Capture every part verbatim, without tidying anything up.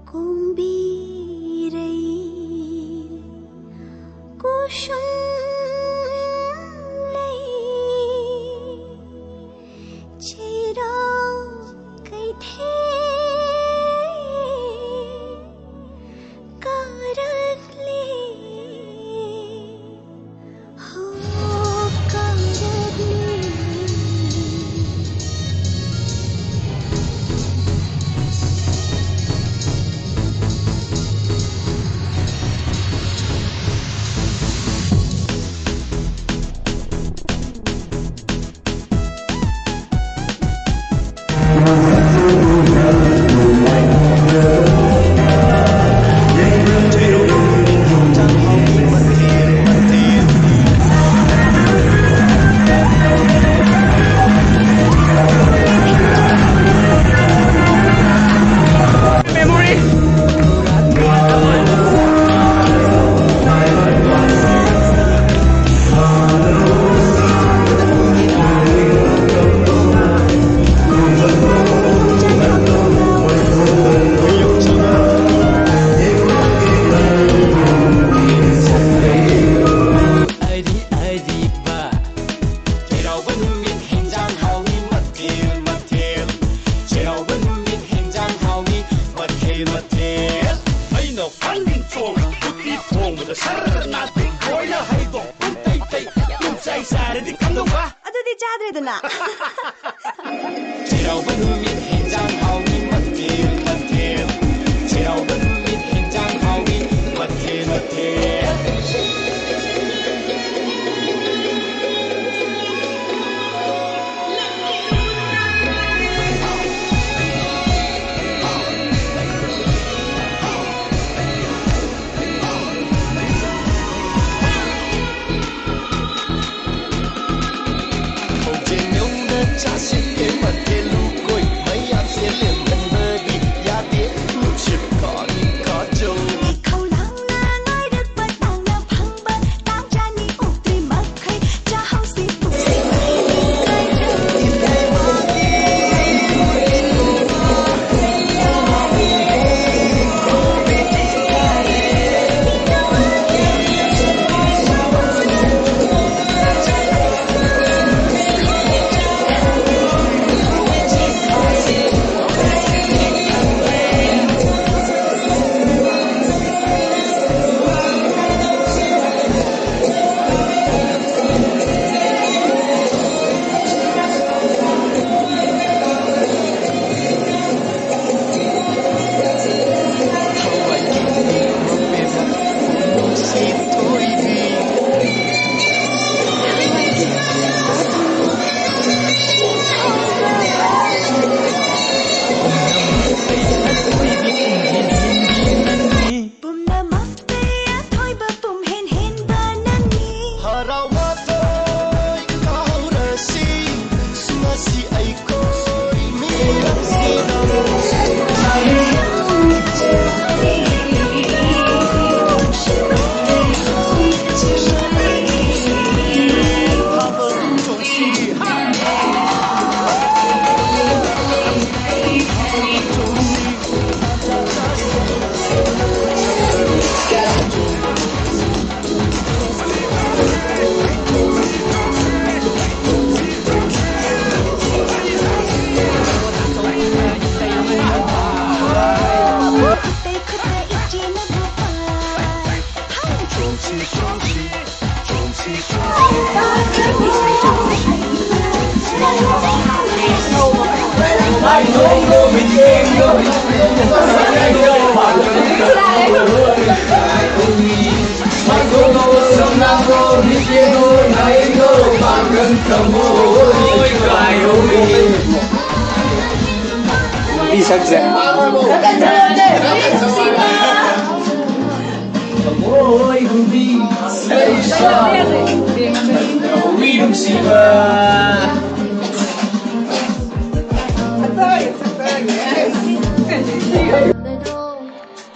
ꯀꯣꯝꯕꯤꯔꯩ ꯀꯨꯁꯨꯝ ꯂꯩ ꯆꯩꯔꯥꯎ ꯀꯩꯊꯦꯜ ꯀꯥꯔꯛꯂꯦ꯫ ꯑꯔꯤ ꯑꯔꯤꯕ ꯆꯩꯔꯥꯎꯕ ꯅꯨꯃꯤꯠ ꯍꯤꯟꯖꯥꯡ ꯍꯥꯎꯅꯤ ꯃꯊꯦꯜ ꯃꯊꯦꯜ꯫ ꯆꯩꯔꯥꯎꯕ ꯅꯨꯃꯤꯠ ꯍꯤꯟꯖꯥꯡ ꯍꯥꯎꯅꯤ ꯃꯊꯦꯜ ꯃꯊꯦꯜ꯫ ꯑꯩꯅ ꯐꯟ ꯆꯣꯡ ꯎꯇꯤ ꯊꯣꯡꯕꯗ ꯁꯔ ꯅꯥꯇꯩ ꯂꯣꯏꯅ ꯍꯩꯗꯣꯛ ꯄꯨꯡꯇꯩ ꯇꯩ꯫ ꯌꯨꯝ ꯆꯥꯏ ꯆꯥꯔꯗꯤ ꯀꯝꯗꯧꯕ? ꯑꯗꯨꯗꯤ ꯆꯥꯗ꯭ꯔꯦꯗꯅ꯫ ꯆꯩꯔꯥꯎꯕ ꯅꯨꯃꯤꯠ ꯍꯤꯟꯖꯥꯡ ꯍꯥꯎꯅꯤ ꯃꯊꯦꯜ ꯃꯊꯦꯜ꯫ ꯆꯩꯔꯥꯎꯕ ꯅꯨꯃꯤꯠ ꯍꯤꯟꯖꯥꯡ ꯍꯥꯎꯅꯤ ꯃꯊꯦꯜ ꯃꯊꯦꯜ꯫ ꯈꯣꯡꯖꯦꯜ ꯌꯧꯅ ꯆꯥꯁꯤꯜꯂꯦ ꯃꯊꯦꯜ ꯂꯨꯀꯣꯏ ꯃꯌꯥꯝꯁꯦ ꯂꯦꯝꯍꯟꯕꯗꯤ ꯌꯥꯗꯦ꯫ ꯅꯨꯡꯁꯤꯠ ꯀꯥꯔꯤ ꯅꯨꯄꯤ ꯁꯛꯁꯦ꯫ ꯊꯃꯣꯏ ꯍꯨꯝꯕꯤ ꯂꯩꯁꯥ ꯅꯨꯡꯁꯤꯕ꯫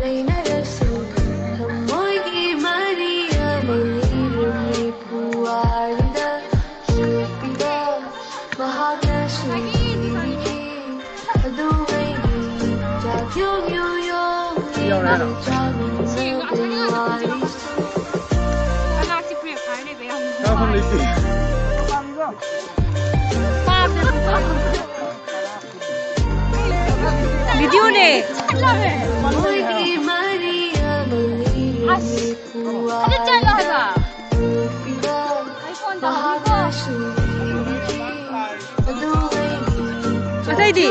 ꯂꯩꯅꯔꯁꯨ ꯊꯃꯣꯏꯒꯤ ꯃꯔꯤ ꯑꯃ ꯂꯤꯔꯝꯃꯤ ꯄꯨꯋꯥꯔꯤꯗ꯫ ꯁꯣꯛꯄꯤꯕ ꯃꯍꯥꯛꯅꯁꯨ ꯂꯤꯕꯤꯈꯤ꯫ ꯑꯗꯨ ꯑꯩꯒꯤ ꯆꯥꯛ ꯌꯣꯝ ꯌꯣꯝ ꯌꯣꯝ ꯌꯧꯔꯦ ꯍꯥꯏꯔꯣ? ꯆꯥꯃꯤꯟꯅꯕ ꯋꯥꯔꯤꯁꯨ꯫ ꯀꯅꯥ ꯆꯤꯛꯄ꯭ꯔꯦ ꯐꯥꯏ ꯂꯩꯕ ꯌꯥꯝ ꯆꯥꯐꯝ ꯂꯩꯇꯦ꯫ ꯚꯤꯗꯤꯑꯣꯅꯦ꯫ ꯑꯗꯨ ꯆꯠꯂꯣ ꯍꯥꯏꯕ꯫ ꯑꯇꯩꯗꯤ?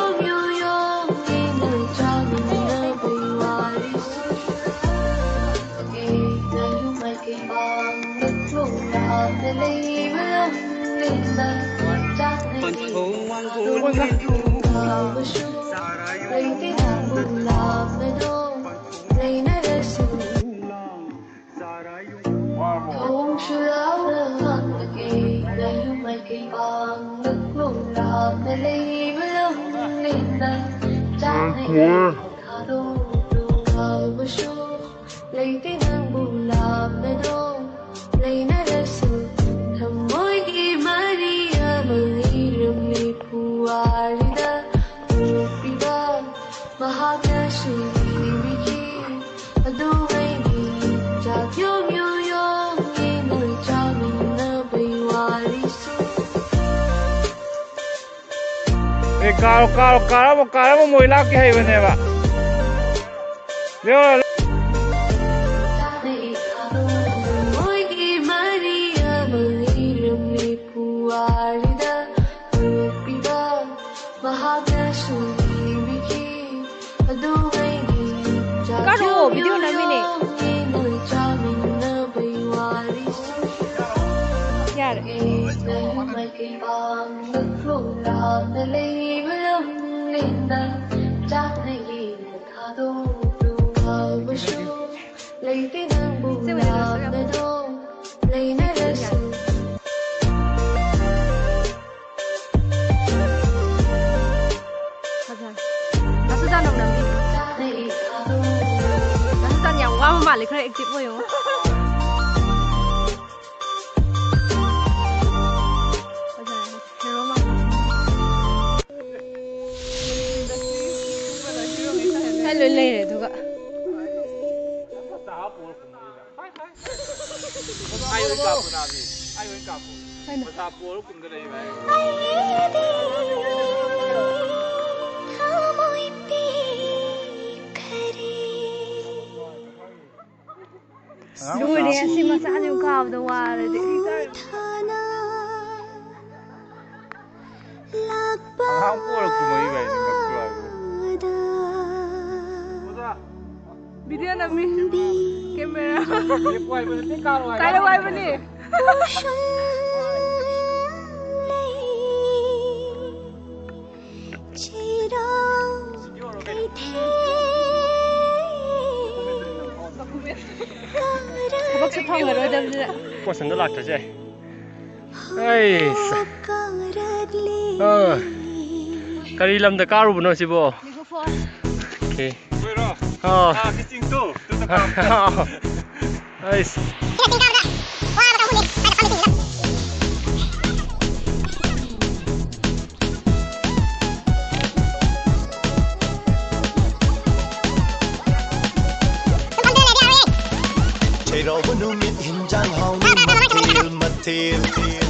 ꯂꯩꯇꯦ ꯅꯪꯕꯨ ꯂꯥꯞꯅꯗꯣ꯫ ꯂꯩꯅꯔꯁꯨ ꯊꯃꯣꯏꯒꯤ ꯃꯔꯤ ꯑꯃ ꯑꯦ, ꯀꯥꯔꯣ, ꯀꯥꯔꯣ, ꯀꯥꯔꯝꯃꯣ, ꯀꯥꯔꯝꯃꯣ, ꯃꯣꯏ ꯂꯥꯛꯀꯦ ꯍꯥꯏꯕꯅꯦꯕ꯫ ꯌꯦꯡꯉꯣ꯫ ꯀꯥꯔꯛꯑꯣ, video ꯅꯝꯃꯤꯅꯦ꯫ ꯌꯥꯔꯦ꯫ ꯐꯖꯔꯦ꯫ ꯗꯥ ꯁꯨꯖꯥꯟ ꯅꯣꯡ ꯅꯝꯕꯤ꯫ ꯗꯥ ꯁꯨꯖꯥꯟ ꯌꯥꯝ ꯋꯥꯕ ꯃꯥꯜꯂꯦ, ꯈꯔ active ꯑꯣꯏꯌꯣ꯫ ꯐꯖꯔꯦ꯫ Hero ꯃꯥꯜꯂꯦ꯫ ꯈꯔ ꯂꯣꯏ ꯂꯩꯔꯦ ꯑꯗꯨꯒ꯫ ꯑꯩ ꯑꯣꯏꯅ ꯀꯥꯞꯄꯨ, ꯅꯥꯕꯤ꯫ ꯑꯩ ꯑꯣꯏꯅ ꯀꯥꯞꯄꯨ꯫ ꯀꯩꯅꯣ? ꯃꯁꯥ ꯄꯣꯔ ꯀꯨꯝꯗ ꯂꯩ, ꯚꯥꯏ꯫ ꯂꯣꯏꯔꯦ, ꯑꯁꯤ ꯃꯆꯥꯁꯤꯡ ꯀꯥꯕꯗ ꯋꯥꯔꯗꯤ꯫ ꯑꯉꯥꯡ ꯄꯣꯔ ꯀꯨꯝꯃꯛꯏ, ꯚꯥꯏ, ꯅꯪ ꯀꯞꯄꯨ ꯍꯥꯏꯕ꯫ ꯑꯣꯖꯥ꯫ Video ꯅꯝꯃꯤ꯫ Camera꯫ ꯂꯦꯞꯄꯨ ꯍꯥꯏꯕ ꯅꯠꯇꯦ, ꯀꯥꯔꯣ ꯍꯥꯏꯕ꯫ ꯀꯥꯔꯣ ꯍꯥꯏꯕꯅꯤ꯫ ꯊꯕꯛꯁꯨ ꯐꯪꯉꯔꯣꯏꯗꯕꯁꯤꯗ꯫ ꯀꯣꯁꯟꯗ ꯂꯥꯛꯇ꯭ꯔꯁꯦ꯫ ꯑꯩꯁ꯫ ꯑꯥ꯫ ꯀꯔꯤ ꯂꯝꯗ ꯀꯥꯔꯨꯕꯅꯣ ꯁꯤꯕꯣ? Okay꯫ ꯑꯣꯏꯔꯣ? ꯑꯥ꯫ ꯑꯥ, ꯀꯤꯆꯤꯡ ꯇꯨ, ꯇꯨ ꯗ ꯀꯥꯞ꯫ ꯑꯩꯁ꯫ ꯆꯩꯔꯥꯎꯕ ꯅꯨꯃꯤꯠ ꯍꯤꯟꯖꯥꯡ ꯍꯥꯎꯅꯤ ꯃꯊꯦꯜ ꯃꯊꯦꯜ꯫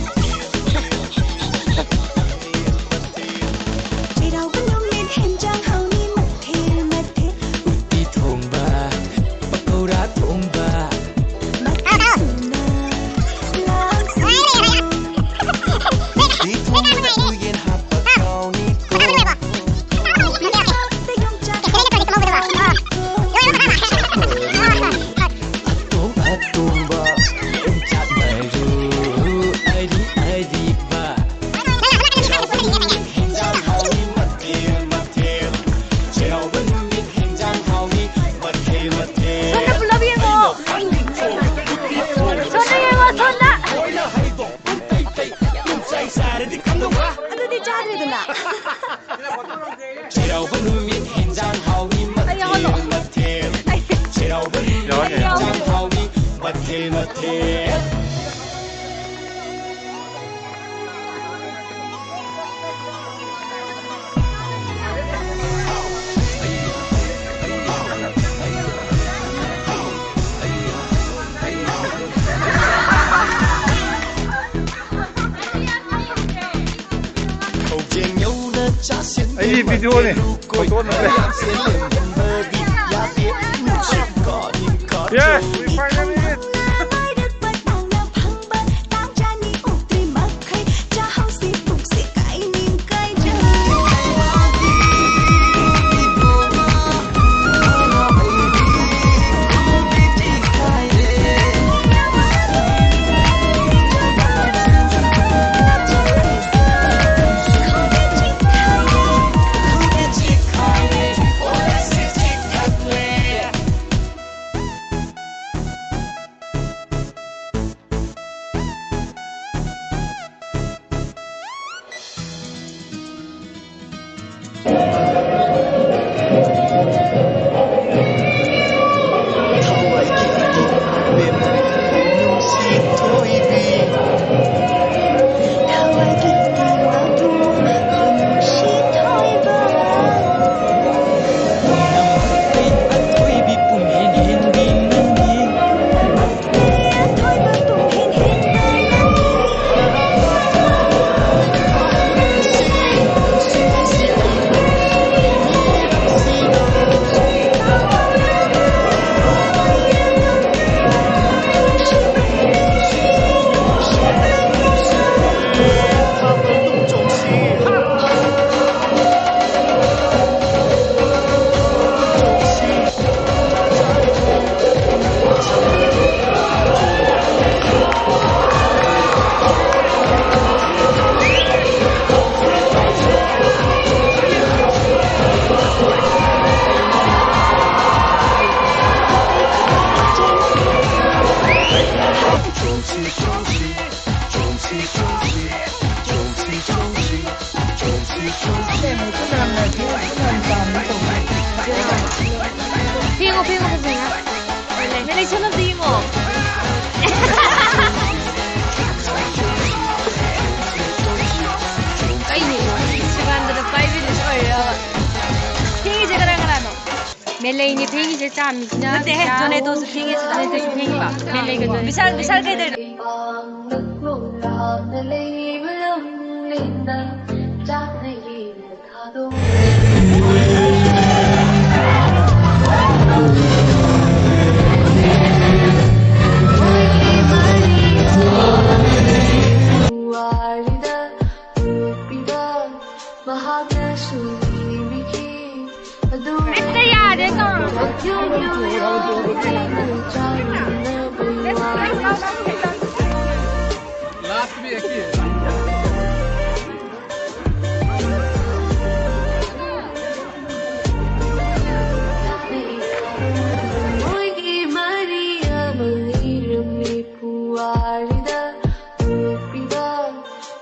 ꯑꯩꯒꯤ ꯚꯤꯗꯤꯑꯣꯅꯦ, ꯐꯣꯇꯣ ꯅꯠꯇꯦ꯫ Yes, we finally did. ꯐꯦꯡꯉꯣ, ꯐꯦꯡꯉꯣ ꯐꯖꯅ꯫ ꯃꯦꯂꯩ ꯁꯣꯝꯗ ꯌꯦꯡꯉꯣ꯫ ꯀꯩꯅꯣ? ꯁꯤꯕꯥꯟꯗꯅ ꯄꯥꯏꯕꯤꯔꯤꯁꯤ ꯑꯣꯏꯔꯤꯔꯕ? ꯐꯦꯡꯉꯤꯁꯦ ꯀꯅꯥ ꯀꯅꯥꯅꯣ? ꯃꯦꯂꯩꯅꯦ ꯐꯦꯡꯉꯤꯁꯦ, ꯆꯥꯝꯃꯤꯁꯤꯅ꯫ ꯅꯠꯇꯦꯍꯦ, ꯖꯣꯅꯦꯇꯣꯁꯨ ꯐꯦꯡꯉꯦ ꯁꯤꯗ꯫ ꯖꯣꯅꯦꯇꯣꯁꯨ ꯐꯦꯡꯉꯤꯕ? ꯃꯦꯂꯩꯒ ꯖꯣꯅꯦꯇꯣ꯫ ꯕꯤꯁꯥꯜ, ꯕꯤꯁꯥꯜ ꯀꯩꯗꯧꯔꯤꯅꯣ? ꯆꯥꯛꯅ ꯌꯦꯡꯕ ꯊꯥꯗꯣꯛ꯫ ꯋꯥꯔꯤꯗ ꯎꯠꯄꯤꯕ ꯃꯍꯥꯛꯅꯁꯨ ꯏꯕꯤꯈꯤ꯫ ꯑꯗꯨ ꯑꯝꯇ ꯌꯥꯗꯦ ꯇꯧꯔꯣ꯫ ꯆꯥꯛ ꯌꯣꯟ ꯌꯣꯟ ꯌꯣꯟ ꯆꯥꯃꯤꯟꯅꯕ ꯋꯥꯔꯤ꯫ Last भी एक ही है। ꯃꯣꯏꯒꯤ ꯃꯔꯤ ꯑꯃ ꯂꯩꯔꯝꯃꯤ ꯄꯨꯋꯥꯔꯤꯗ ꯎꯠꯄꯤꯕ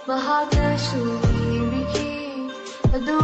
ꯃꯍꯥꯛꯅꯁꯨ ꯏꯕꯤꯈꯤ꯫ ꯑꯗꯨ